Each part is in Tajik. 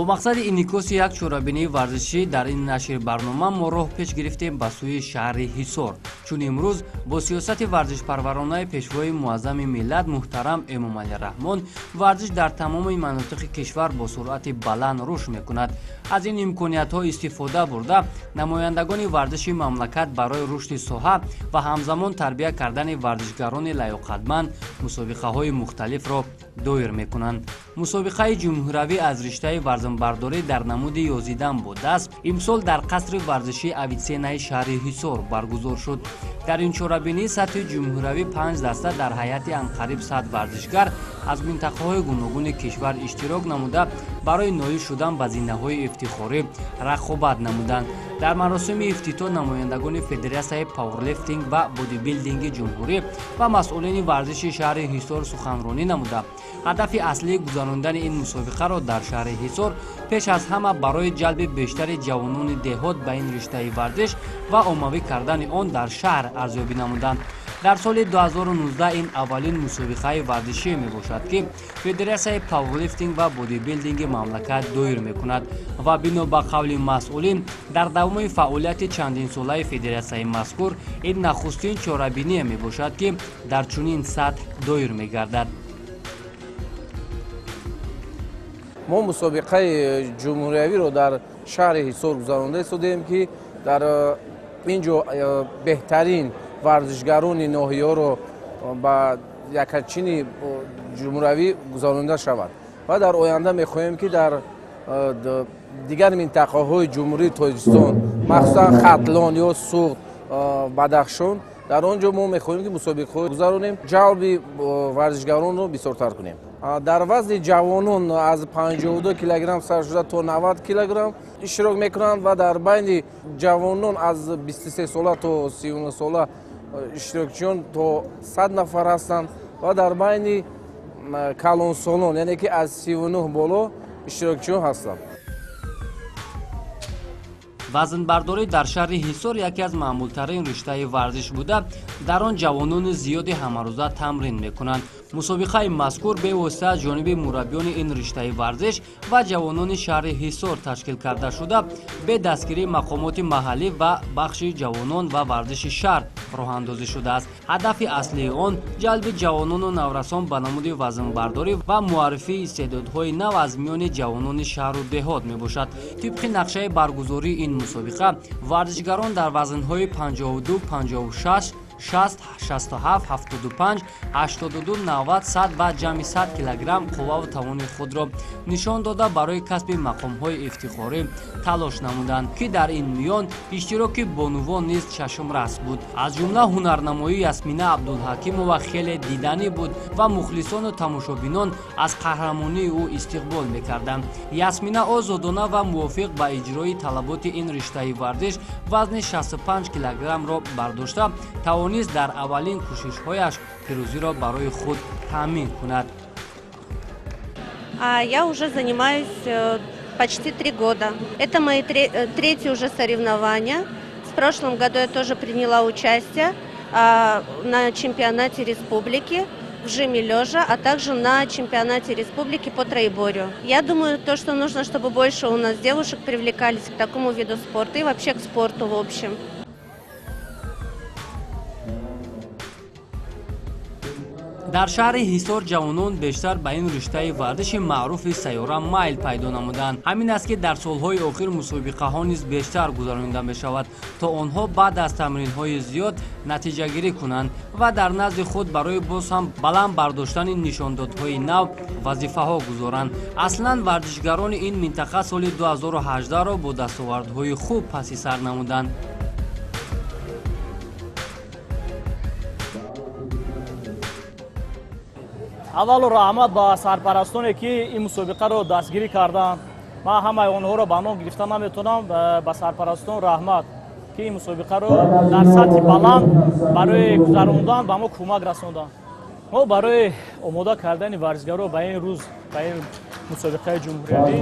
Бо мақсади инъикоси як чорабинии варзишӣ дар ин нашри барнома мо роҳ пеш гирифтем ба сӯи шаҳри Ҳисор, чун имрӯз бо сиёсати варзишпарваронаи пешвои муаззами миллат муҳтарам Эмомалӣ Раҳмон варзиш дар тамоми манотиқи кишвар бо суръати баланд рушд мекунад. Аз ин имкониятҳо истифода бурда, намояндагони варзиши мамлакат барои рушди соҳа ва ҳамзамон тарбия кардани варзишгарони лаёқатманд мусобиқаҳои мухталифро доир мекунанд. Мусобиқаи ҷумҳуравӣ аз риштаи варзмбардорӣ дар намуди ёзидан бо даст имсол дар қасри варзишии Авитсенаи шаҳри Ҳисор баргузор шуд. Дар ин чорабинии сатҳи ҷумҳуравӣ 5 даста дар ҳайати анқариб 100 варзишгар аз минтақаҳои гуногуни кишвар иштирок намуда, барои ноил шудан ба зинаҳои ифтихорӣ рақобат намуданд. Дар маросими ифтитоҳ намояндагони федератсияи пауэрлифтинг ва бодибилдинги ҷумҳурӣ ва масъулини варзиши шаҳри Ҳисор суханронӣ намуда, ҳадафи аслии гузарондани ин мусобиқаро дар шаҳри Ҳисор пеш аз ҳама барои ҷалби бештари ҷавонони деҳот ба ин риштаи варзиш ва оммавӣ кардани он дар шаҳр арзёбӣ намуданд. Дар соли 2019 ин аввалин мусобиқаи варзишӣ мебошад, ки федератсияи пауэрлифтинг ва бодибилдинги мамлакат доир мекунад ва бино ба қавли масъулин дар давоми фаъолияти чандинсолаи федератсияи мазкур ин нахустин чорабиние мебошад, ки дар чунин сатҳ доир мегардад. Мо мусобиқаи ҷумҳуриявиро дар шаҳри Ҳисор гузаронда истодаем, ки дар ин ҷо беҳтарин варзишгарони ноҳияро ба якачини ҷумҳуравӣ гузаронида шавад ва дар оянда мехоҳем, ки дар дигар минтақаҳои ҷумҳурии Тоҷикистон, махсусан Хатлон ё Суғд, Бадахшон, дар он ҷо мо мехоҳем, ки мусобиқаҳо гузаронем, ҷалби варзишгаронро бисёртар кунем. Дар вазни ҷавонон аз 52 килограмм сар шуда то 90 килограмм иштирок мекунанд ва дар байни ҷавонон аз 23 сола то 39 сола иштирокчиён то 100 нафар ҳастанд ва дар байни калонсолон, яъне ки аз 39 боло иштирокчиён ҳастанд. Вазнбардорӣ дар шаҳри Ҳисор яке аз маъмултарин риштаи варзиш буда, дар он ҷавонони зиёди ҳамарӯза тамрин мекунанд. Мусобиқаи мазкур бевосита аз ҷониби мураббиёни ин риштаи варзиш ва ҷавонони шаҳри Ҳисор ташкил карда шуда, бе дастгирии мақомоти маҳаллӣ ва бахши ҷавонон ва варзиши шаҳр роҳандозӣ шудааст. Ҳадафи аслии он ҷалби ҷавонону наврасон ба намуди вазнбардорӣ ва муаррифии истеъдодҳои нав аз миёни ҷавонони шаҳру деҳот мебошад. Тибқи нақшаи баргузории ин мусобиқа варзишгарон дар вазнҳои 52, 56, 60, 67, 75, 82, 90, 100 ва ҷамъи 100 килограмм қувваву тавони худро нишон дода, барои касби мақомҳои ифтихорӣ талош намуданд, ки дар ин миён иштироки бонувон низ чашмрас буд. Аз ҷумла ҳунарнамоии Ясмина Абдулҳакимова хеле диданӣ буд ва мухлисону тамошобинон аз қаҳрамонии ӯ истиқбол мекарданд. Ясмина озодона ва мувофиқ ба иҷрои талаботи ин риштаи варзиш вазни 65 килограммро бардошта тавонист дар аввалин кӯшишҳояш пирӯзиро барои худ таъмин кунад. Я уже занимаюсь почти 3 года. Это мои третьи уже соревнования. В прошлом году я тоже приняла участие на чемпионате республики в жиме лежа, а также на чемпионате республики по троеборью. Я думаю, то, что нужно, чтобы больше у нас девушек привлекались к такому виду спорта и вообще к спорту в общем. Дар шаҳри Ҳисор ҷавонон бештар ба ин риштаи варзиши маъруфи сайёра майл пайдо намуданд. Ҳамин аст, ки дар солҳои охир мусобиқаҳо низ бештар гузаронида мешавад, то онҳо баъд аз тамринҳои зиёд натиҷагирӣ кунанд ва дар назди худ барои боз ҳам баланд бардоштани нишондодҳои нав вазифаҳо гузоранд. Аслан варзишгарони ин минтақа соли 2018-ро бо дастовардҳои хуб паси сар намуданд. Аввалу раҳмат ба сарпарастоне, ки ин мусобиқаро дастгирӣ карданд. Ман ҳамаи онҳоро ба ном гирифта наметавонам. Ба сарпарастон раҳмат, ки ин мусобиқаро дар сатҳи баланд барои гузарондан ба мо кӯмак расонданд. Мо барои омода кардани варзишгаро ба ин рӯз, ба ин мусобиқаи ҷумҳуриявӣ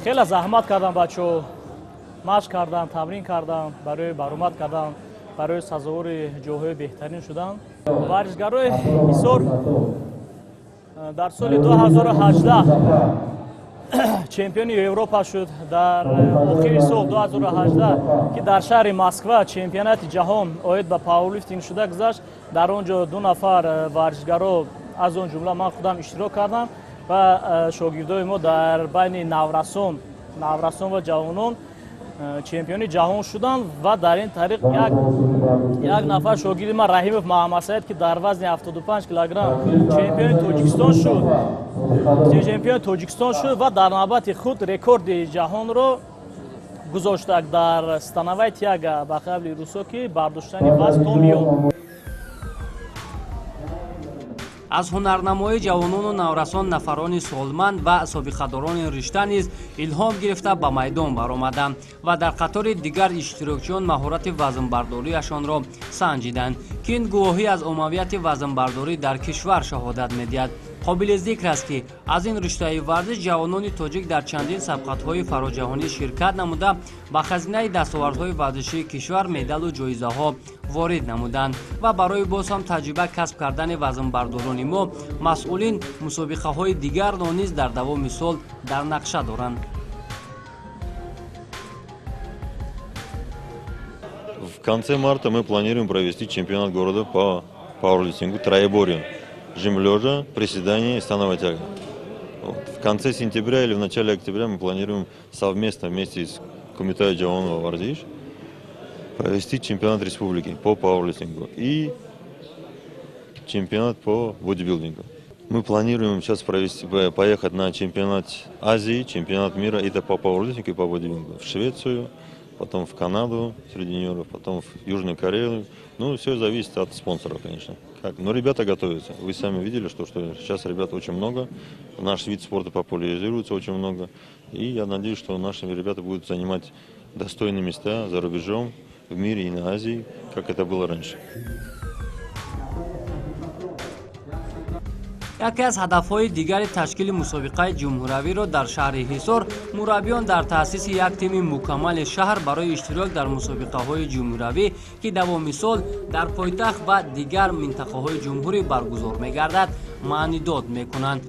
хеле заҳмат карданд бачаҳо, машқ карданд, тамрин карданд, барои баромад кардан, барои сазовори ҷойҳои беҳтарин шудан. Варзишгарои Ҳисор дар соли 2018 Чемпиони Европа шуд дар охири сол 2018, ки дар шаҳри Москва чемпионати ҷаҳон оид ба пауэрлифтинг шуда гузашт. Дар он ҷо ду нафар варзишгаро, аз он ҷумла ман худам, иштирок кардам ва шогирдои мо дар байни наврасон ва ҷавонон чемпиони ҷаҳон шуданд. Ва дар ин тариқ як нафар шогирди ман, Раҳимов Маҳаммадсаид, ки дар вазни 75 килограмм чемпиони Тоҷикистон шуд ва дар навбати худ рекорди ҷаҳонро гузошта дар становая тяга, ба қавли русо, ки бардоштани вазн то миён. Аз ҳунарнамоии ҷавонону наврасон нафарони солманд ва собиқадорони ришта низ илҳом гирифта, ба майдон баромаданд ва дар қатори дигар иштирокчиён маҳорати вазнбардориашонро санҷиданд, ки ин гувоҳӣ аз оммавияти вазнбардорӣ дар кишвар шаҳодат медиҳад. Қобили зикр аст, ки аз ин риштаи варзиш ҷавонони тоҷик дар чандин сабқатҳои фароҷаҳонӣ ширкат намуда, ба хазинаи дастовардҳои варзишии кишвар медалу ҷоизаҳо ворид намуданд. Ва барои боз ҳам таҷриба касб кардани вазнбардорони мо масъулин мусобиқаҳои дигарро низ дар давоми сол дар нақша доранд. В конце марта мы планируем провести чемпионат города по пауэрлифтингу троеборью: жим лежа, приседания и становая тяга. Вот. В конце сентября или в начале октября мы планируем совместно вместе с Кумитаи ҷавонон ва варзиш провести чемпионат республики по пауэрлифтингу и чемпионат по бодибилдингу. Мы планируем сейчас провести, поехать на чемпионат Азии, чемпионат мира, это по пауэрлифтингу и по бодибилдингу, в Швецию, потом в Канаду среди юниоров, потом в Южную Корею. Ну, все зависит от спонсоров, конечно. Как? Но ребята готовятся. Вы сами видели, что сейчас ребят очень много. Наш вид спорта популяризируется очень много. И я надеюсь, что наши ребята будут занимать достойные места за рубежом, в мире и на Азии, как это было раньше. Яке аз ҳадафҳои дигари ташкили мусобиқаи ҷумҳуравиро дар шаҳри Ҳисор мураббиён дар таъсиси як тими мукаммали шаҳр барои иштирок дар мусобиқаҳои ҷумҳуравӣ, ки давоми сол дар пойтахт ва дигар минтақаҳои ҷумҳурӣ баргузор мегардад, маънидод мекунанд.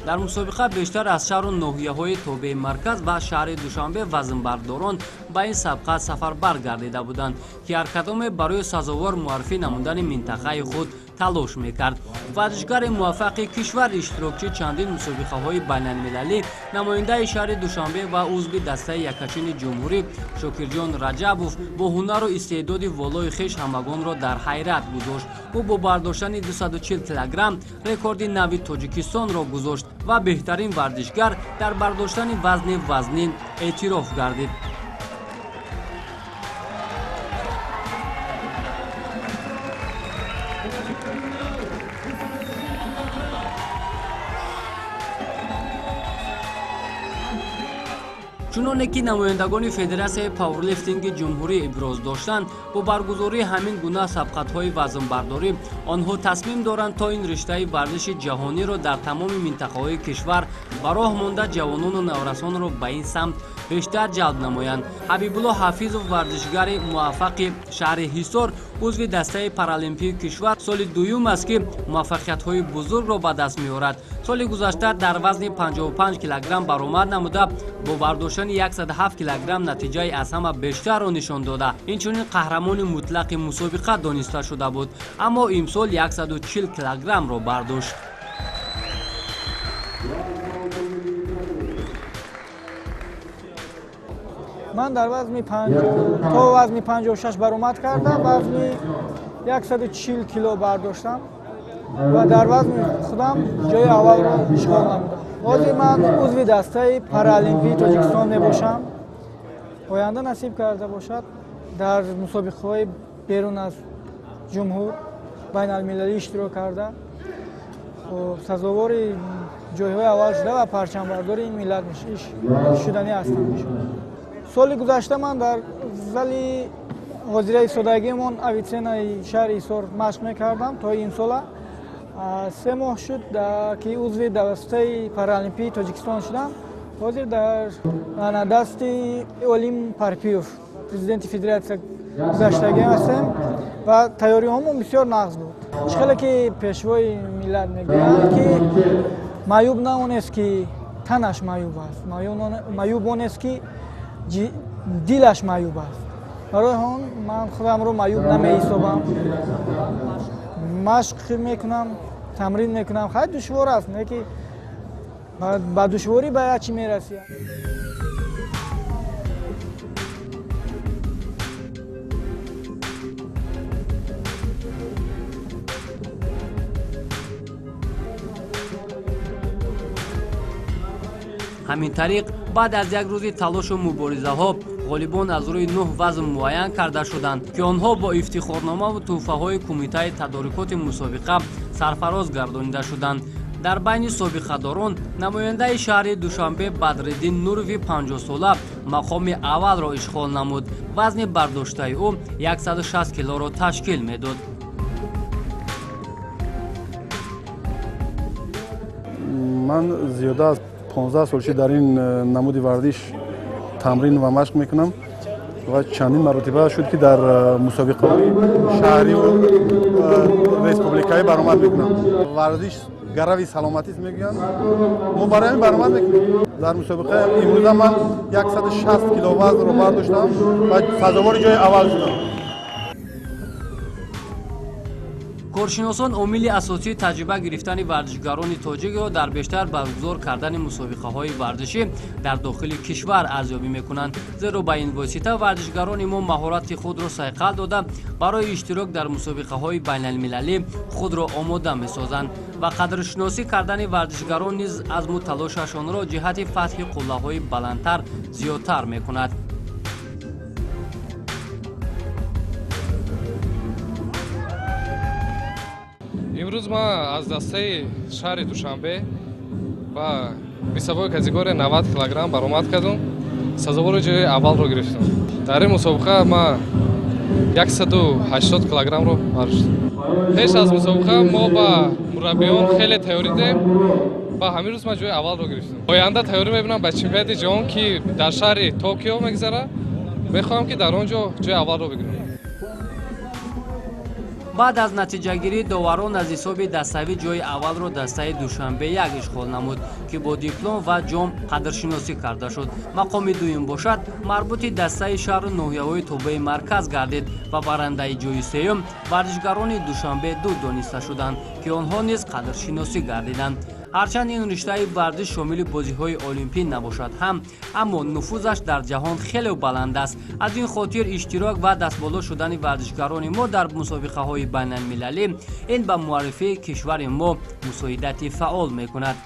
Дар мусобиқа бештар аз шаҳру ноҳияҳои тобеи марказ ва шаҳри Душанбе вазнбардорон ба ин сабқат сафарбар гардида буданд, ки ҳар кадоме барои сазовор муаррифӣ намудани минтақаи худ талош мекард. Варзишгари муваффақи кишвар, иштирокчии чандин мусобиқаҳои байналмилалӣ, намояндаи шаҳри Душанбе ва узви дастаи якачини ҷумҳурӣ Шокирҷон Раҷабов бо ҳунару истеъдоди волои хеш ҳамагонро дар ҳайрат гузошт. Ӯ бо бардоштани 240 килограмм рекорди нави Тоҷикистонро гузошт ва беҳтарин варзишгар дар бардоштани вазни вазнин эътироф гардид. Чуноне ки намояндагони Федератсияи пауэрлифтинги ҷумҳурӣ иброз доштанд, бо баргузории ҳамин гуна сабқатҳои вазнбардорӣ онҳо тасмим доранд, то ин риштаи варзиши ҷаҳониро дар тамоми минтақаҳои кишвар ба роҳ монда, ҷавонону наврасонро ба ин самт бештар ҷалб намоянд. Ҳабибулло Ҳафизов, варзишгари муваффақи шаҳри Ҳисор, узви дастаи паралимпии кишвар, соли дуюм аст, ки муваффақиятҳои бузургро ба даст меорад. Соли гузашта дар вазни 55 килограмм баромад намуда, бо бардоштани 107 килограмм натиҷаи аз ҳама бештарро нишон дода, инчунин қаҳрамони мутлақи мусобиқа дониста шуда буд. Аммо имсол 140 килограммро бардошт. Ман дар вазни то вазни 56 баромад кардам, вазни 140 кило бардоштам ва дар вазни худам ҷои аввалро ишғол намудам. Ҳозир ман узви дастаи паралимпии Тоҷикистон мебошам. Оянда насиб карда бошад, дар мусобиқаҳои берун аз ҷумҳур, байналмилалӣ иштирок карда, сазовори ҷойҳои аввал шуда ва парчамбардори ин миллат шуданӣ ҳастам. Соли гузашта ман дар зали ҳозираи истодагиамон, Авитсенаи шаҳри Ҳисор, машқ мекардам то имсола. 3 моҳ шуд, ки узви дастаи паралимпии Тоҷикистон шудам. Ҳозир дар дасти Олим Парпиев, президенти федератсия, гузаштагӣ ҳастем ва тайёриҳомон бисёр нағз буд. Чӣ хеле ки пешвои миллат мегӯянд, ки Маъюб на он аст, ки танаш маъюб аст, маъюб он аст, ки дилаш маъюб аст. Барои он ман худамро маъюб намеҳисобам. Машқ мекунам, тамрин мекунам. Хай, душвор аст, не ки ба душворӣ ба як чӣ мерасӣ. Ҳамин тариқ, баъд аз як рӯзи талошу муборизаҳо ғолибон аз рӯи 9 вазн муайян карда шуданд, ки онҳо бо ифтихорномаву тӯҳфаҳои кумитаи тадорукоти мусобиқа сарфароз гардонида шуданд. Дар байни собиқадорон намояндаи шаҳри Душанбе Бадриддин Нурови 50сола мақоми аввалро ишғол намуд. Вазни бардоштаи ӯ 160 килоро ташкил медод. Ман зиёда аз 15 сол шуд дар ин намуди варзиш тамрин ва машқ мекунам ва чандин маротиба шуд, ки дар мусобиқаҳои шаҳриву республикавӣ баромад мекунам. Варзиш гарави саломатист, мегӯянд, мо барои ҳамин баромад мекунем. Дар мусобиқаи имрӯза ман 160 кило вазнро бардоштам ва сазовори ҷои аввал шудам. Коршиносон омили асосии таҷриба гирифтани варзишгарони тоҷикро дар бештар баргузор кардани мусобиқаҳои варзишӣ дар дохили кишвар арзёбӣ мекунанд, зеро ба ин восита варзишгарони мо маҳорати худро сайқал дода, барои иштирок дар мусобиқаҳои байналмилалӣ худро омода месозанд ва қадршиносӣ кардани варзишгарон низ азму талошашонро ҷиҳати фатҳи қуллаҳои баландтар зиёдтар мекунад. Имрӯз ман аз дастаи шаҳри Душанбе ба весовой категория 90 килограмм баромад кардам, сазовори ҷои аввалро гирифтам. Дар ин мусобиқа ман 180 килограммро бардоштам. Пеш аз мусобиқа мо ба мураббиён хеле тайёрӣ дидем ва ҳамин рӯз ман ҷои аввалро гирифтам. Оянда тайёрӣ мебинам ба чемпионати ҷаҳон, ки дар шаҳри Токио мегузарад. Мехоҳам, ки дар он ҷо ҷои аввалро бигирам. Баъд аз натиҷагирӣ доварон аз ҳисоби даставӣ ҷои аввалро дастаи Душанбе 1 ишғол намуд, ки бо диплом ва ҷом қадршиносӣ карда шуд. Мақоми дуюм бошад марбути дастаи шаҳру ноҳияҳои тобеи марказ гардид ва барандаи ҷои сеюм варзишгарони Душанбе 2 дониста шуданд, ки онҳо низ қадршиносӣ гардиданд. Ҳарчанд ин риштаи варзиш шомили бозиҳои олимпӣ набошад ҳам, аммо нуфузаш дар ҷаҳон хеле баланд аст. Аз ин хотир иштирок ва дастболо шудани варзишгарони мо дар мусобиқаҳои байналмилалӣ ин ба муаррифии кишвари мо мусоидати фаъол мекунад.